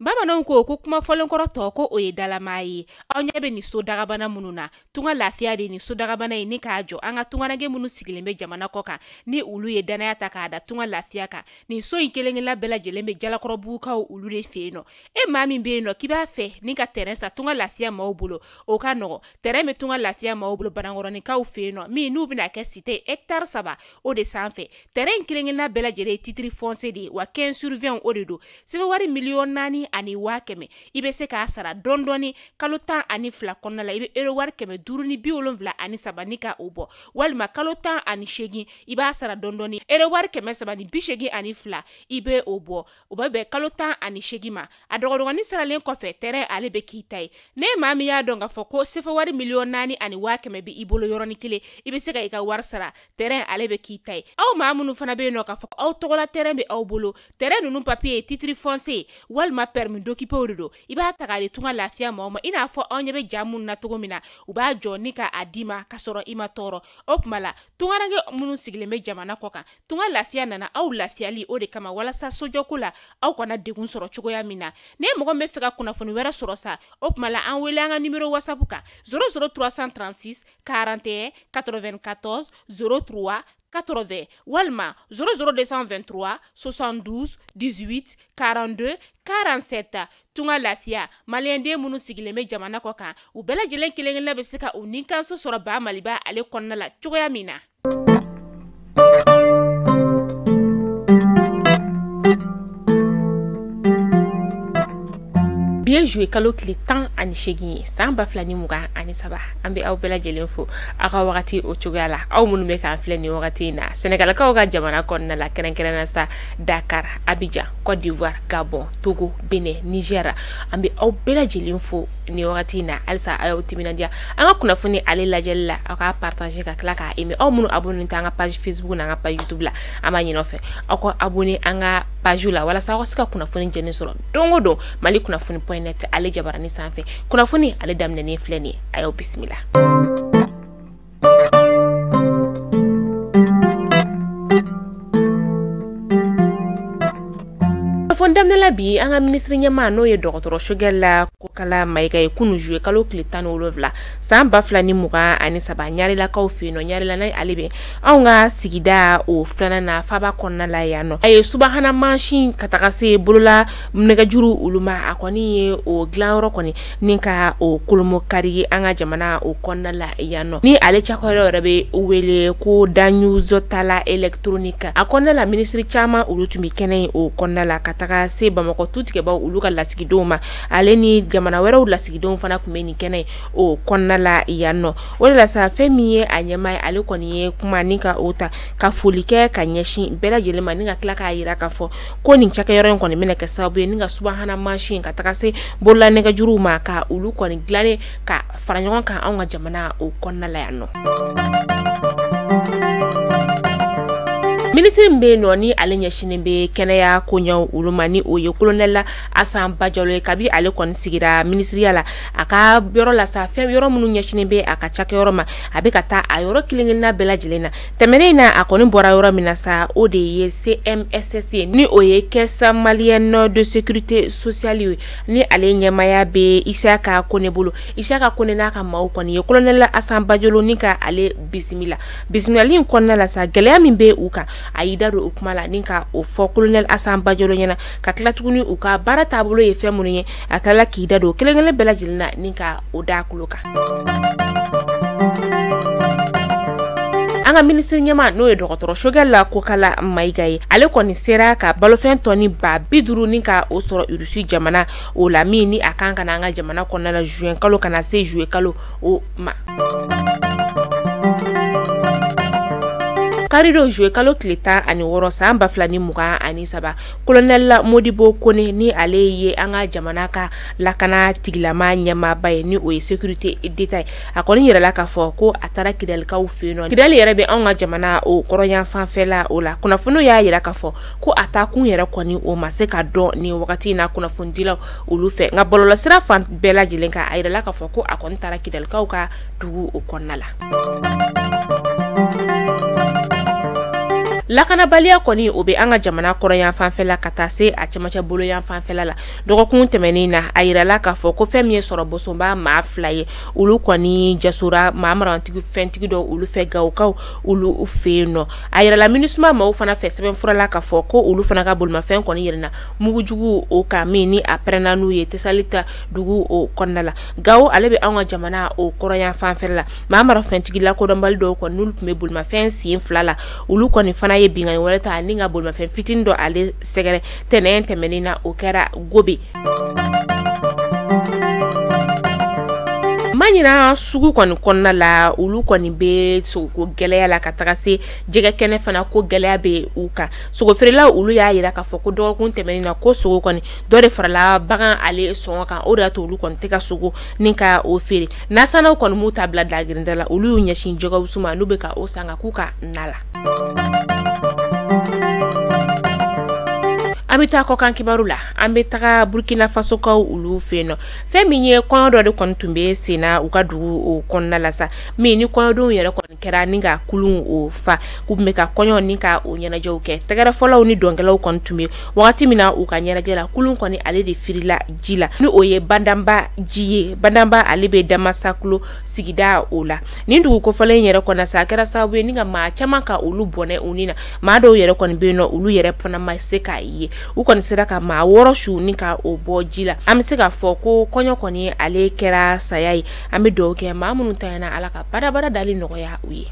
Bamananw ko ko kuma fɔlenkɔrɔ tɔ ko o ye dalamaa ye. Aw ɲɛ bɛ nin so dagabana minnu na, tunga lafiya de nin so dagabana ye ni k'a jɔ an ka tungaranke minnu sigilen bɛ jamana kɔ kan, ni olu ye danaya ta k'a da tunga lafiya kan. Nin so in kelen-kelenna bɛɛ lajɛlen bɛ Jalakɔrɔbugukaw olu de fɛ yen nɔ. E maa min bɛ yen nɔ k'i b'a fɛ ni ka terrain san tunga lafiya maaw bolo, o ka nɔgɔ. Terrain bɛ tunga lafiya maaw bolo Banankɔrɔninkaw fɛ yen nɔ, min n'u bɛna kɛ cité hectare 3 o de sanfɛ. Terrain in kelen-kelenna bɛɛ lajɛlen ye titre foncier de ye, wa 15 sur 20 o de don. Sɛbɛn wari 4,100,000 i bɛ se k'a sara dɔɔni dɔɔni kalo 12 kɔnɔna la. I bɛ euro wari 573 ni ka o bɔ, walima kalo 18 i b'a sara dɔɔni dɔɔni euro wari 382 i bɛ o bɔ. O bɛ bɛn kalo 18 ma. A dɔgɔdɔgɔnin saralen kɔfɛ, terrain ale bɛ k'i ta ye. Ne maa min y'a dɔn k'a fɔ ko sefa wari 4,100,000 bɛ i bolo yɔrɔnin kelen, i bɛ se ka i ka wari sara, terrain ale bɛ k'i ta ye. Aw maa minnu fana bɛ yen nɔ k'a fɔ aw tɔgɔla terrain bɛ aw bolo, terrain ninnu papier ye titre foncier walima permis d'occuper de don, i b'a ta k'a di tunga lafiya maaw ma. I n'a fɔ anw ɲɛ bɛ ja minnu na cogo min na, u b'a jɔ ni k'a d'i ma k'a sɔrɔ i ma tɔɔrɔ. O tuma la tungaranke minnu sigilen bɛ jamana kɔ kan, tunga lafiya nana aw lafiyali o de kama, walasa sojɔko la aw kana degun sɔrɔ cogoya min na. Ne mɔgɔ min bɛ fɛ ka kunnafoni wɛrɛ sɔrɔ sa, o tuma la an wele an ka numéro WhatsApp kan 00 336 41 94 03 80 walima 00 223 72 18 42 47. Tunga lafiya maliyɛnden minnu sigilen bɛ jamana kɔ kan, u bɛɛ lajɛlen kelen-kelenna bɛ se ka u nikanso sɔrɔ ba Maliba ale kɔnɔna la cogoya min na. Bi ye juillet kalo tile 18 ye san 2023. An bɛ aw bɛɛ lajɛlen fo aw ka wagati o cogoya la. Aw minnu bɛ k'an filɛ nin wagati in na Sɛnɛgalikaw ka jamana kɔnɔna la, kɛrɛnkɛrɛnnenya sa Dakar, Abidjan, Côte d'Ivoire, Gabon, Togo, Benin, Niger, an bɛ aw bɛɛ lajɛlen fo nin wagati in na. Halisa a y'aw timinandiya an ka kunnafoni ale lajɛli la, aw k'a partager ka tila k'a aimer. Aw minnu abonné tɛ an ka page Facebook n'an ka page YouTube la, an b'a ɲini aw fɛ aw ka abonné an ka page la walasa aw ka se ka kunnafoni jɛlen sɔrɔ don o don Mali kunnafoni point net ale jabarani sanfɛ. Kunnafoni ale daminɛnen filɛ nin ye, a y'aw bisimila. Kunnafoni daminɛ la bi, an ka minisiri ɲɛmaa n'o ye dɔgɔtɔrɔ Choguel Kokalla Maïga ye, kunun juillet kalo tile 17 san 2023 Ɲarelakaw fɛ yen nɔ. Ɲarela n'a ale bɛ anw ka sigida o filanan na faba kɔnɔna la yan nɔ. A ye subahana mansin ka taga se bolola nɛgɛjuru olu ma, a kɔni ye o dilanyɔrɔ kɔni ni ka o kolomokari ye an ka jamana o kɔnɔna la yan nɔ. Ni ale cakɛyɔrɔ yɛrɛ bɛ wele ko Daɲuzotala électronique. A kɔnɔna la minisiri caman olu tun bɛ kɛnɛ in o kɔnɔna la ka taga se Bamakɔ tutigɛbaw olu ka lasigidenw ma, ale ni jamana wɛrɛw lasigidenw fana tun bɛ nin kɛnɛ o kɔnɔna la yan nɔ. O de la sa, fɛn min ye a ɲɛmaa ye, ale kɔni ye kuma ni ka o ta ka foli kɛ ka ɲɛsin bɛɛ lajɛlen ma, ni ka tila k'a yira k'a fɔ ko nin cakɛyɔrɔ in kɔni bɛna kɛ sababu ye ni ka subahana mansin ka taga se bolola nɛgɛjuruw ma, ka olu kɔni dilannen ka fara ɲɔgɔn kan anw ka jamana o kɔnɔna la yan nɔ. Minisiri min bɛ yen nɔ ni ale ɲɛsinnen bɛ kɛnɛya koɲɛw olu ma, ni o ye colonel Asan Bajalo ye, kabi ale kɔni sigira minisiriya la a ka yɔrɔ la sa, fɛn yɔrɔ minnu ɲɛsinnen bɛ a ka cakɛyɔrɔ ma, a bɛ ka taa a yɔrɔ kelen-kelenna bɛɛ lajɛlen na. Tɛmɛnen in na, a kɔni bɔra yɔrɔ min na sa, o de ye CMSS ye, ni o ye Caisse malienne de sécurité sociale ye, ni ale ɲɛmaaya bɛ Isaka Kone bolo. Isaka Kone n'a ka maaw kɔni ye colonel Asan Bajalo ni ka ale bisimila. Bisimilali in kɔnɔna la sa, gɛlɛya min bɛ u kan, a y'i da don o kuma la ni ka o fɔ colonel Asan Bajalo ɲɛna, ka tila tuguni u ka baara taabolo ye fɛn minnu ye, a tilala k'i da don kelen kelen bɛɛ lajɛlen na ni ka o da tulo kan. An ka minisiri ɲɛmaa n'o ye dɔgɔtɔrɔ Choguel Kokalla Maïga ye, ale kɔni sera ka balofɛn tɔni 50,000 ni ka o sɔrɔ Russie jamana o la, min ni a kan ka na an ka jamana kɔnɔna la juin kalo ka na se juillet kalo o ma. Karidon juillet kalo tile 16 san 2023, colonel Modibo Kone ni ale ye an ka jamana ka lakana tigilama ɲɛmaaba ye, ni o ye sécurité d'État ye, a kɔni yirala k'a fɔ ko a taara Kidalikaw fɛ yen nɔ. Kidali yɛrɛ bɛ anw ka jamana o kɔrɔnyanfan fɛla o la. Kunnafoniw y'a yira k'a fɔ ko a taa kun yɛrɛ kɔni o ma se ka dɔn nin wagati in na kunnafonidilaw olu fɛ, nka bɔlɔlɔsira fan bɛɛ lajɛlen kan, a yirala k'a fɔ ko a kɔni taara Kidalikaw ka dugu o kɔnɔna la. Lakanabaliya kɔni o bɛ an ka jamana kɔrɔyan fanfɛla ka taa se a cɛmancɛ boloyan fanfɛla la. Dɔgɔkun tɛmɛnen na, a yirala k'a fɔ ko fɛn min ye sɔrɔ bosonba maa 2 ye, olu kɔni jasora maa marantigi fɛntigi dɔw olu fɛ Gawokaw olu fɛ yen nɔ. A yirala MINUSMA maaw fana fɛ sɛbɛnfura la k'a fɔ ko olu fana ka bolimafɛn kɔni yɛlɛnna mugujugu o kan min ni a pɛrɛnna n'u ye Tesalita dugu o kɔnɔna la. Gawo ale bɛ anw ka jamana o kɔrɔyan fanfɛla la. Maa marafɛntigi lakodɔnbali dɔw kɔni n'olu tun bɛ bolimafɛn sen 2 la, olu kɔni fana ye binkanni wɛrɛ ta ni ka bolimafɛn fitinin dɔ ale sɛgɛrɛ tɛnɛn tɛmɛnen na, o kɛra Gobe. Maɲina sugu kɔni kɔnɔna la, olu kɔni bɛ sogoko gɛlɛya la ka taga se jɛgɛ kɛnɛ fana ko gɛlɛya bɛ u kan. Sogofeerelaw olu y'a yira k'a fɔ ko dɔgɔkun tɛmɛnen na ko sogo kɔni dɔ de farala bagan ale sɔngɔ kan, o de y'a to olu kɔni tɛ ka sogo ni ka o feere. Nasanaw kɔni m'u ta bila dagirinda la, olu y'u ɲɛsin jɛgɛwusu ma n'u bɛ ka o san ka k'u ka na la. An bɛ taa kɔkan kibaru la, an bɛ taga Burkina Fasokaw olu fɛ yen nɔ. Fɛn min ye kɔɲɔ dɔ de kɔni tun bɛ sen na u ka dugu o kɔnɔna la sa, min ni kɔɲɔdenw yɛrɛ kɔni kɛra ni ka kulun o fa, k'u tun bɛ ka kɔɲɔ ni ka o ɲɛnajɛw kɛ. Tɛgɛrɛfɔlaw ni dɔnkɛlaw kɔni tun bɛ wagati min na u ka ɲɛnajɛ la, kulun kɔni ale de firila ji la, ni o ye Bandamba ji ye. Bandamba ale bɛ Damasakulo sigida o la. Nin dugu kofɔlen in yɛrɛ kɔnɔ sa, a kɛra sababu ye ni ka maa caman ka olu bɔnɛ u ni na. Maa dɔw yɛrɛ kɔni bɛ yen nɔ, olu yɛrɛ fana ma se k'a ye. U kɔni sera ka maa 6 su ni ka o bɔ ji la. An bɛ se k'a fɔ ko kɔɲɔ kɔni ale kɛra saya ye. An bɛ dugawu kɛ maa minnu tanyana, Ala ka badabada dali nɔgɔya u ye.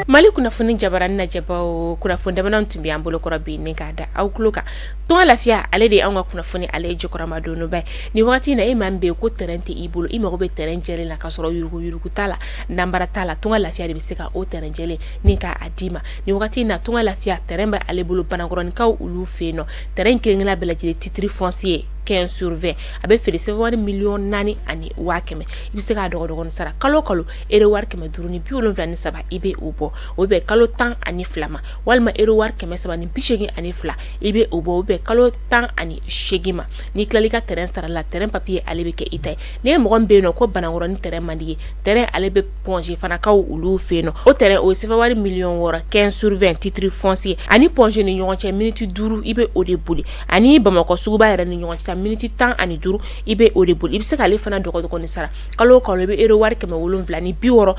Mali kunnafoni jabarani lajɛbaw, kunnafoni daminɛw tun bɛ an bolo kɔrɔ bi ni k'a da aw tulo kan. Tunga Lafiya ale de ye anw ka kunnafoni ale ye jukɔrɔmadonba ye. Nin wagati in na, e maa min bɛ yen ko terrain tɛ i bolo, i mago bɛ terrain jɛlen la k'a sɔrɔ yurugu yurugu t'a la, nanbara t'a la, Tunga Lafiya de bɛ se ka o terrain jɛlen ni k'a d'i ma. Nin wagati in na, Tunga Lafiya terrain bɛ ale bolo Banakɔrɔnikaw olu fɛ yen nɔ. Terrain kelen kelenna bɛɛ lajɛlen titre foncier 15 sur 20, a bɛ feere sɛbɛn wari 4,1 million. I bɛ se k'a dɔgɔdɔgɔnin sara kalo kalo, euro wari 573 i bɛ o bɔ, o bɛ kalo 12 ma, walima euro wari 382 i bɛ o bɔ, o bɛ kalo 18 ma. N'i tilala i ka terrain sara la, terrain papier ale bɛ kɛ i ta ye. Ni ye mɔgɔ min bɛ yen nɔ ko Banakɔrɔni terrain man di ye, terrain ale bɛ Point G fana kaw olu fɛ yen nɔ. O terrain o ye sɛbɛn wari 6 million, 15 sur 20 titre foncier, ani Point G ni ɲɔgɔn cɛ miniti 5 i bɛ o de boli, ani Bamakɔ suguba yɛrɛ ni ɲɔgɔn cɛ miniti 15 i bɛ o de boli. I bɛ se k'ale fana dɔgɔdɔgɔnin sara kalo o kalo, i bɛ euro wari 764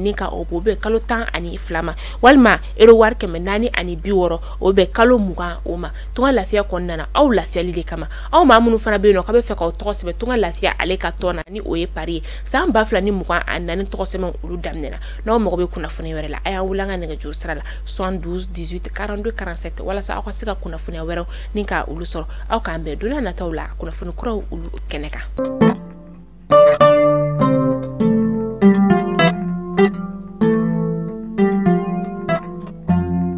ni ka o bɔ, o bɛ kalo 12 ma, walima euro wari 460, o bɛ kalo 20 o ma. Tunga Lafiya kɔnɔna na, aw lafiyali de kama, aw maa minnu fana bɛ yen nɔ k'a bɛ fɛ k'aw tɔgɔ sɛbɛn Tunga Lafiya ale ka tɔn na, ni o ye pari ye, san 2024 tɔgɔ sɛbɛn olu daminɛna. N'aw mago bɛ kunnafoni wɛrɛ la, a y'an wele an ka nɛgɛjuru sira la 72 18 42 47, walasa aw ka se ka kunnafoniya wɛrɛw ni ka olu sɔrɔ. Aw k'an bɛn don n'a nataw la kunnafoni kuraw olu kɛnɛ kan.